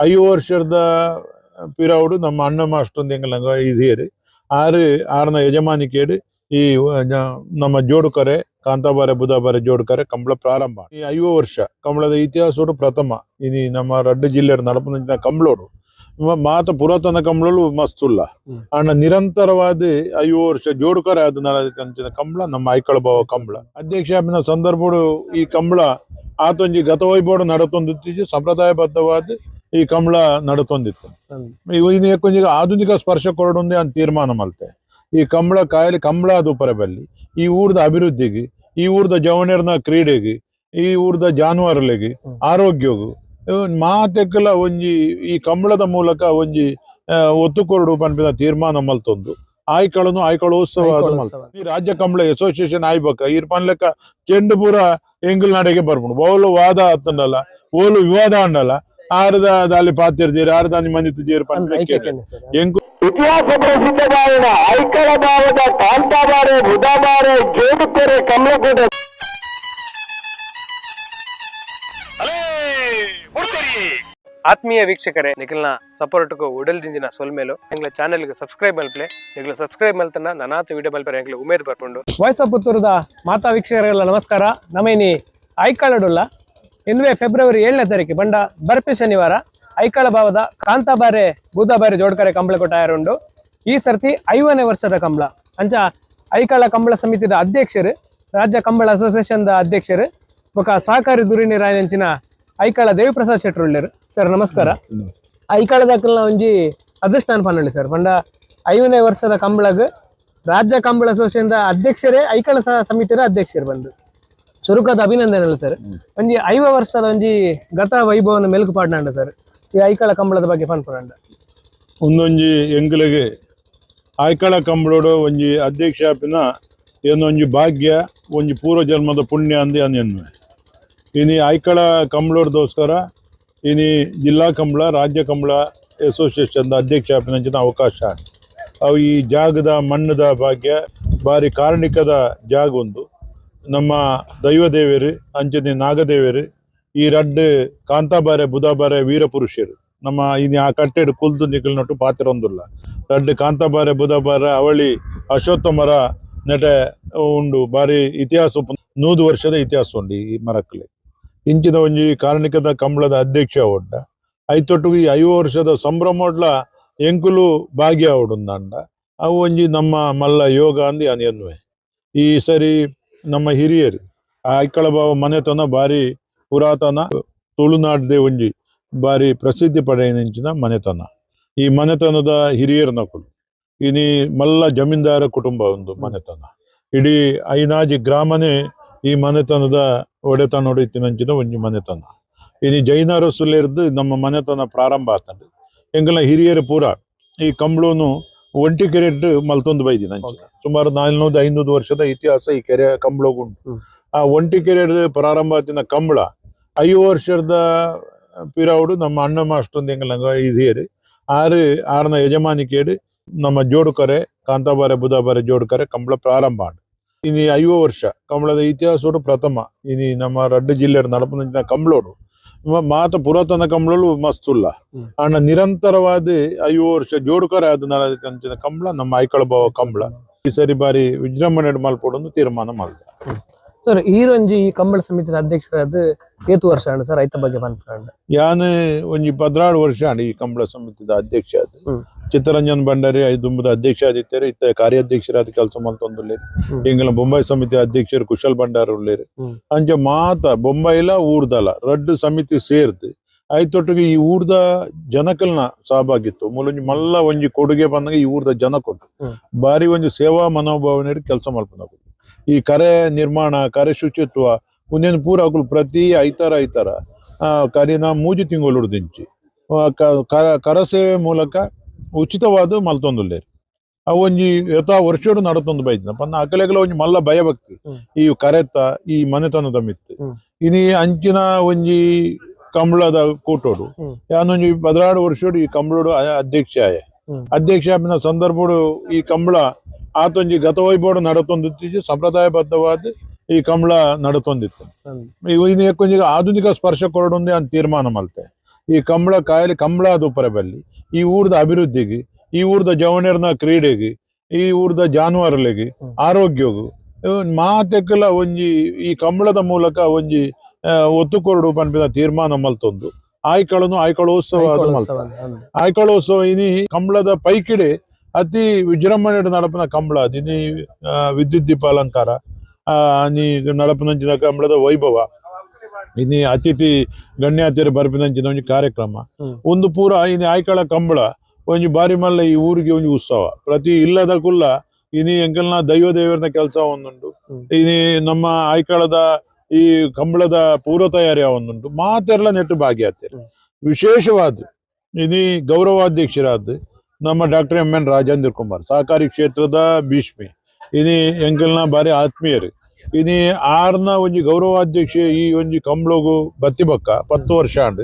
ಐವ ವರ್ಷದ ಪಿರವುಡು ನಮ್ಮ ಅಣ್ಣ ಮಾಸ್ಟರ್ ಎಂಗಲ ಹಿರಿಯರು ಆರು ಆರ್ನ ಯಜಮಾನಿಕೇಡು ಈ ನಮ್ಮ ಜೋಡುಕರೆ ಕಾಂತಾಬಾರೆ ಬುಧಾಬಾರೆ ಜೋಡುಕರೆ ಕಂಬಳ ಪ್ರಾರಂಭ. ಈ 50 ವರ್ಷ ಕಂಬಳದ ಇತಿಹಾಸೋಡು ಪ್ರಥಮ ಇನಿ ನಮ್ಮ ರಡ್ಡು ಜಿಲ್ಲೆ ನಡಪುನಂಚಿನ ಕಂಬಳೋಡು ಮಾತ ಪುರಾತನ ಕಂಬಳಲು ಮಸ್ತುಲ್ಲ. ಅಣ್ಣ ನಿರಂತರವಾದ 50 ವರ್ಷ ಜೋಡುಕರೆ ಆದ ನಡಂಚಿನ ಕಂಬಳ ನಮ್ಮ ಐಕಳ ಭಾವ ಕಂಬಳ. ಅಧ್ಯಕ್ಷ ಆಪಿನ ಸಂದರ್ಭಡು ಈ ಕಂಬಳ ಆತೊಂಜಿ ಗತವೈಭೋಡು ನಡತೊಂದಿತ್ತು, ಸಂಪ್ರದಾಯಬದ್ಧವಾದ ಈ ಕಂಬಳ ನಡತೊಂದಿತ್ತು. ಇನ್ನು ಕೊಂಚ ಆಧುನಿಕ ಸ್ಪರ್ಶ ಕೊರಡೊಂದೇ ಅಂತ ತೀರ್ಮಾನ ಮಲ್ತೆ. ಈ ಕಂಬಳ ಕಾಯಲಿ ಕಂಬಳ ಅದು ಪರಬಲ್ಲಿ ಈ ಊರ್ದ ಅಭಿವೃದ್ಧಿಗೆ, ಈ ಊರ್ದ ಜವಣರ್ನ ಕ್ರೀಡೆಗೆ, ಈ ಊರ್ದ ಜಾನುವಾರುಲೆಗೆ ಆರೋಗ್ಯಗು ಮಾತೆಕ್ಕಲ ಒಂಜಿ ಈ ಕಂಬಳದ ಮೂಲಕ ಒಂಜಿ ಒತ್ತು ಕೊರಡು ಪನ್ಪಿನ ತೀರ್ಮಾನ ಮಲ್ತೊಂದು ಆಯ್ಕಳನು ಆಯ್ಕಳೋತ್ಸವ ಮಲ್ತ. ಈ ರಾಜ್ಯ ಕಂಬಳ ಅಸೋಸಿಯೇಷನ್ ಆಯ್ಬಕ ಈರ್ ಪನ್ಲೆಕ್ಕ ಚೆಂಡು ಪೂರ ಎಂಗಲ್ ನಾಡೆಗೆ ಬರ್ಪುಂಡು. ಓಲು ವಾದ ಆತಂಡಲ್ಲ, ಓಲು ವಿವಾದ ಅಂಡಲ್ಲ, ಆರದ ದಾಲಿ ಪಾತಿರ್ಜೀರ್ ಆರದಾನಿ ಮಂದಿತ್ತು ಪನ್ಪಿನ ಎಂಕು ಇತಿಹಾಸ ಪ್ರಸಿದ್ಧವಾದ ಐಕಳ ಭಾವದ ಕಾಂತಾಬಾರೆ ಬುಧಾಬಾರೆ ಜೋಡುಕೆರೆ ಕಮಲಗೂಡ. ಆತ್ಮೀಯ ವೀಕ್ಷಕರೇ, ನಿಖಲ್ನ ಸಪೋರ್ಟ್ಗೂ ಉಡಲ್ದಿಂದಿನ ಸೊಲ್ಮೇಲು ಎಂಗ್ಲ ಚಾನೆಲ್ಗೆ ಸಬ್ಸ್ಕ್ರೈಬ್ ಮಲ್ಪ್ಲೆ. ನಿಗ್ಲ ಸಬ್ಸ್ಕ್ರೈಬ್ ಮಲ್ತನ ನನಾತ ವಿಡಿಯೋ ಮಲ್ಪರೆ ಎಂಗ್ಲ ಉಮೇದ್ ಬರ್ಪುಂಡು. ವಾಯ್ಸ್ ಆಫ್ ಪುತ್ತೂರದ ಮಾತಾ ವೀಕ್ಷಕರಿಗೆಲ್ಲ ನಮಸ್ಕಾರ. ನಮೇನಿ ಐಕಾಳಡುಲ್ಲ ಇಂದುವೆ ಫೆಬ್ರವರಿ 7ನೇ ತಾರೀಕು ಬಂಡ ಬರ್ಪಿ ಶನಿವಾರ ಐಕಾಳ ಭಾವದ ಕಾಂತಾಬಾರೆ ಬೂದಾಬಾರೆ ಜೋಡ್ಕರೆ ಕಂಬಳ ಕೊಟ್ಟಾಯರುಂಡು. ಈ ಸರ್ತಿ 50ನೇ ವರ್ಷದ ಕಂಬಳ. ಅಂಚ ಐಕಾಳ ಕಂಬಳ ಸಮಿತಿದ ಅಧ್ಯಕ್ಷರು, ರಾಜ್ಯ ಕಂಬಳ ಅಸೋಸಿಯೇಷನ್ ಅಧ್ಯಕ್ಷರು ಬೊಕ ಸಹಕಾರಿ ಧುರೀಣಿ ರಾಯಂಚಿನ ಐಕಾಳ ದೇವಿಪ್ರಸಾದ್ ಶೆಟ್ಟರು ಉಳ್ಳೇರು. ಸರ್ ನಮಸ್ಕಾರ. ಐಕಾಳ ದಾಖಲ್ನ ಒಂಜಿ ಅದೃಷ್ಟಾನ ಪನ್ನೊಳ್ಳಿ ಸರ್. ಪಂಡ 50ನೇ ವರ್ಷದ ಕಂಬಳಗ್ ರಾಜ್ಯ ಕಂಬಳ ಅಸೋಸಿಯೇಷನ್ ಅಧ್ಯಕ್ಷರೇ ಐಕಾಳ ಸಮಿತಿಯ ಅಧ್ಯಕ್ಷರು ಬಂದು ಸುರುಕದ ಅಭಿನಂದನೆ ಸರ್. ಒಂಜಿ 50 ವರ್ಷದ ಒಂಜಿ ಗತ ವೈಭವನ ಮೆಲುಕು ಪಾಡ್ನಾಂಡ ಸರ್. ಈ ಐಕಾಳ ಕಂಬಳದ ಬಗ್ಗೆ ಪನ್ಪುನಾಂಡ. ಒಂದೊಂಜಿ ಎಂಗ್ಲಿಗೆ ಐಕಳ ಕಂಬಳೋಡು ಒಂಜಿ ಅಧ್ಯಕ್ಷ ಆಪಿನ ಏನೊಂಜಿ ಭಾಗ್ಯ, ಒಂಜಿ ಪೂರ್ವ ಜನ್ಮದ ಪುಣ್ಯ ಅಂದು ಎನ್ನುವೆ. ಇನಿ ಐಕಳ ಕಂಬಳೋರ್ದೋಸ್ಕರ ಇನಿ ಜಿಲ್ಲಾ ಕಂಬಳ ರಾಜ್ಯ ಕಂಬಳ ಅಸೋಸಿಯೇಷನ್ ಅಧ್ಯಕ್ಷ ಆಪಿನಂಚಿನ ಅವಕಾಶ. ಅವು ಈ ಜಾಗದ ಮಣ್ಣದ ಭಾಗ್ಯ, ಬಾರಿ ಕಾರಣಿಕದ ಜಾಗ ಒಂದು. ನಮ್ಮ ದೈವದೇವರು ಅಂಚನೆ ನಾಗದೇವರು ಈ ರಡ್ಡು ಕಾಂತಾಬಾರೆ ಬುಧಾಬಾರೆ ವೀರಪುರುಷರು ನಮ್ಮ ಇನಿ ಆ ಕಟ್ಟೆಡು ಕುಲ್ದು ನಿಕಲ್ ನೊಟ್ಟು ಪಾತಿರೊಂದುಲ್ಲ. ರಡ್ಡು ಕಾಂತಾಬಾರೆ ಬುಧಾಬಾರೆ ಅವಳಿ ಅಶ್ವತ್ಥಮರ ನೆಟೆ ಉಂಡು. ಬಾರಿ ಇತಿಹಾಸ, 100 ವರ್ಷದ ಇತಿಹಾಸ ಉಂಡು ಈ ಮರಕ್ಕಲೆ. ಇಂಚಿನ ಒಂಜಿ ಕಾರಣಿಕದ ಕಂಬಳದ ಅಧ್ಯಕ್ಷ ಒಡ್ಡ ಐತೊಟ್ಟು ಈ 50 ವರ್ಷದ ಸಂಭ್ರಮೊಡ್ಲ ಎಂಕುಲು ಭಾಗ್ಯ ಅವಡುಂದಾಂಡ ಅವು ಒಂಜಿ ನಮ್ಮ ಮಲ್ಲ ಯೋಗ ಅಂದು ಅನ್ ಎನ್ನುವೆ. ಈ ಸರಿ ನಮ್ಮ ಹಿರಿಯರು ಐಕಳ ಬಾವ ಮನೆತನ ಬಾರಿ ಪುರಾತನ, ತುಳುನಾಡ್ದೆ ಒಂಜಿ ಬಾರಿ ಪ್ರಸಿದ್ಧಿ ಪಡೆಯಿನಂಚಿನ ಮನೆತನ. ಈ ಮನೆತನದ ಹಿರಿಯರ್ನಕುಲು ಇನಿ ಮಲ್ಲ ಜಮೀನ್ದಾರ ಕುಟುಂಬ ಒಂದು ಮನೆತನ. ಇಡೀ ಐನಾಜಿ ಗ್ರಾಮನೇ ಈ ಮನೆತನದ ಒಡೆತನೋಡು ಇತ್ತಿನಂಚಿನ ಒಂಜಿ ಮನೆತನ. ಇನಿ ಜೈನರಸುಲೇರ್ದು ನಮ್ಮ ಮನೆತನ ಪ್ರಾರಂಭ ಆಗ್ತದೆ. ಎಂಗಲ ಹಿರಿಯರು ಪೂರ ಈ ಕಂಬಳನು ಒಂಟಿ ಕೆರೆಟ್ ಮಲ್ತೊಂದು ಬೈದಿನ ಅಂಚಿನ ಸುಮಾರು 400-500 ವರ್ಷದ ಇತಿಹಾಸ ಈ ಕೆರೆ ಕಂಬಳಗುಂಟು. ಆ ಒಂಟಿ ಕೆರೆ ಪ್ರಾರಂಭ ಆತಿನ ಕಂಬಳ 50 ವರ್ಷದ ಪಿರವುಡು ನಮ್ಮ ಅಣ್ಣ ಮಾಸ್ಟರ್ ಎಂಗಲ ಹಿರಿಯರು ಆರು ಆರ್ನ ಯಜಮಾನಿಕೇಡು ನಮ್ಮ ಜೋಡುಕರೆ ಕಾಂತಾಬಾರೆ ಬುಧಾಬಾರೆ ಜೋಡುಕರೆ ಕಂಬಳ ಪ್ರಾರಂಭ ಆಂಡ್. ಇನಿ 50 ವರ್ಷ ಕಂಬಳದ ಇತಿಹಾಸೋಡು ಪ್ರಥಮ ಇನಿ ನಮ್ಮ ರಡ್ಡು ಜಿಲ್ಲೆ ನಡಪುನಂಚಿನ ಕಂಬಳೋಡು ಮಾತ ಪುರಾತನ ಕಂಬಳಲು ಮಸ್ತುಲ್ಲ. ಅಣ್ಣ ನಿರಂತರವಾದ 50 ವರ್ಷ ಜೋಡುಕರೆ ಆದ ನಡಂಚಿನ ಕಂಬಳ ನಮ್ಮ ಐಕಳ ಭಾವ ಕಂಬಳ. ಈ ಸರಿ ಬಾರಿ ವಿಜೃಂಭಣೆ ಮಲ್ಪೊಡೊಂದು ತೀರ್ಮಾನ ಮಲ್ತ. ಸರ್ ಈರೊಂಜಿ ಈ ಕಂಬಳ ಸಮಿತಿದ ಅಧ್ಯಕ್ಷರಾದ ಏತು ವರ್ಷ ಅಂಡ್ ಸರ್ ಐತ ಬಗ್ಗೆ ಪನ್ಪುನಾಂಡ. ಯಾನ್ ಒಂಜಿ 16 ವರ್ಷ ಅಂಡ್ ಈ ಕಂಬಳ ಸಮಿತಿದ ಅಧ್ಯಕ್ಷ ಆದ್. ಚಿತ್ತರಂಜನ್ ಭಂಡಾರಿ ಐದುಂಬದ ಅಧ್ಯಕ್ಷ ಆದಿತ್ತಾರೆ, ಇತ್ತ ಕಾರ್ಯಾಧ್ಯಕ್ಷರಾದ ಕೆಲಸ ಮಲ್ತೊಂದುಲ್ಲೇರು. ಎಂಗಲ ಬೊಂಬಾಯಿ ಸಮಿತಿ ಅಧ್ಯಕ್ಷರು ಕುಶಲ್ ಭಂಡಾರಿ ಉಳ್ಳೇರು. ಅಂಚ ಮಾತ ಬೊಂಬಾಯಿಲ ಊರ್ದಲ ರಡ್ಡು ಸಮಿತಿ ಸೇರ್ದು ಐತೊಟ್ಟಿಗೆ ಈ ಊರ್ದ ಜನಕಲ್ನ ಸಹಭಾಗಿತ್ತು ಮೂಲೊಂಜಿ ಮಲ್ಲ ಒಂಜಿ ಕೊಡುಗೆ ಬಂದಾಗ ಈ ಊರ್ದ ಜನ ಕೊಟ್ಟು ಬಾರಿ ಒಂಜಿ ಸೇವಾ ಮನೋಭಾವನೆ ಕೆಲಸ ಮಲ್ಪನಕುಲು. ಈ ಕರೆ ನಿರ್ಮಾಣ ಕರೆ ಶುಚಿತ್ವ ಒಂದೇನು ಪೂರ ಅಕುಲು ಪ್ರತಿ ಐತಾರ ಐತಾರ ಕರಿನ ಮೂಜಿ ತಿಂಗಳು ದಿಂಚಿ ಕರಸೇವೆ ಮೂಲಕ ಉಚಿತವಾದ ಮಲ್ತೊಂದುಲ್ಲೇರು. ಅವು ಒಂಜಿ ಯಥಾ ವರ್ಷೋಡು ನಡತೊಂದು ಬೈದಿನ ಪನ್ನ ಅಕಲೆಗಲ ಒಂಜಿ ಮಲ್ಲ ಭಯಭಕ್ತಿ ಈ ಕರೆತ ಈ ಮನೆತನದ ಮಿತ್ತು. ಇನಿ ಅಂಚಿನ ಒಂಜಿ ಕಂಬಳದ ಕೂಟೋಡು ಯಾನೊಂಜಿ 16 ವರ್ಷೋಡು ಈ ಕಂಬಳೋಡು ಅಧ್ಯಕ್ಷ ಆಯ. ಅಧ್ಯಕ್ಷ ಆಪಿನ ಸಂದರ್ಭಡು ಈ ಕಂಬಳ ಆತೊಂಜಿ ಗತವೈಭೋಡು ನಡತೊಂದಿತ್ತು, ಸಂಪ್ರದಾಯಬದ್ಧವಾದ ಈ ಕಂಬಳ ನಡತೊಂದಿತ್ತು. ಇನ್ನು ಕೊಂಚ ಆಧುನಿಕ ಸ್ಪರ್ಶ ಕೊರಡೊಂದೇ ಅಂತ ತೀರ್ಮಾನ ಮಲ್ತೆ. ಈ ಕಂಬಳ ಕಾಯಿಲೆ ಕಂಬಳ ಅದು ಬಲ್ಲಿ ಈ ಊರದ ಅಭಿವೃದ್ಧಿಗೆ ಈ ಊರದ ಜವಣರ್ನ ಕ್ರೀಡೆಗೆ ಈ ಊರದ ಜಾನುವಾರುಲೆಗೆ ಆರೋಗ್ಯಗೂ ಮಾತೆಕ್ಕೆಲ್ಲ ಒಂಜಿ ಈ ಕಂಬಳದ ಮೂಲಕ ಒಂಜಿ ಒತ್ತುಕೊರಡು ಪನ್ಪಿನ ತೀರ್ಮಾನ ಮಲ್ತೊಂದು ಆಯ್ಕಳನು ಆಯ್ಕಳೋತ್ಸವ ಮಲ್ತ ಆಯ್ಕಳೋತ್ಸವ ಇನಿ ಕಂಬಳದ ಪೈಕಿಡೆ ಅತಿ ವಿಜೃಂಭಣೆ ನಡಪನ ಕಂಬಳ ಇನಿ ವಿದ್ಯುತ್ ದೀಪ ಅಲಂಕಾರ ನೀ ನಡಪನಂಚಿನ ಕಂಬಳದ ವೈಭವ ಇನಿ ಅತಿಥಿ ಗಣ್ಯಾತಿಯರು ಬರ್ಪಿನಂಚಿನ ಒಂಜಿ ಕಾರ್ಯಕ್ರಮ ಒಂದು ಪೂರ ಇನಿ ಆಯ್ಕಳ ಕಂಬಳ ಒಂಜಿ ಬಾರಿ ಮಲ್ಲ ಈ ಊರಿಗೆ ಒಂಜಿ ಉತ್ಸವ ಪ್ರತಿ ಇಲ್ಲದ ಕುಲ್ಲ ಇನಿ ಎಂಕಲ್ನ ದೈವ ದೇವರನ ಕೆಲಸ ಒಂದುಂಟು ಇನಿ ನಮ್ಮ ಆಯ್ಕಳದ ಈ ಕಂಬಳದ ಪೂರ್ವ ತಯಾರಿ ಒಂದುಂಟು ಮಾತೆಲ್ಲ ನೆಟ್ಟು ಭಾಗಿಯಾಗ್ತಾರೆ. ವಿಶೇಷವಾದ ಇನಿ ಗೌರವಾಧ್ಯಕ್ಷರಾದ ನಮ್ಮ doctor M N Rajendra Kumar ಸಹಕಾರಿ ಕ್ಷೇತ್ರದ ಭೀಷ್ಮಿ ಇನಿ ಎಂಕಲ್ನ ಬಾರಿ ಆತ್ಮೀಯರು ಇನಿ ಆರ್ನ ಒಂಜಿ ಗೌರವಾಧ್ಯಕ್ಷ ಈ ಒಂಜಿ ಕಂಬಳಗು ಬತ್ತಿ ಬಕ್ಕ 10 ವರ್ಷ ಆಂಡ್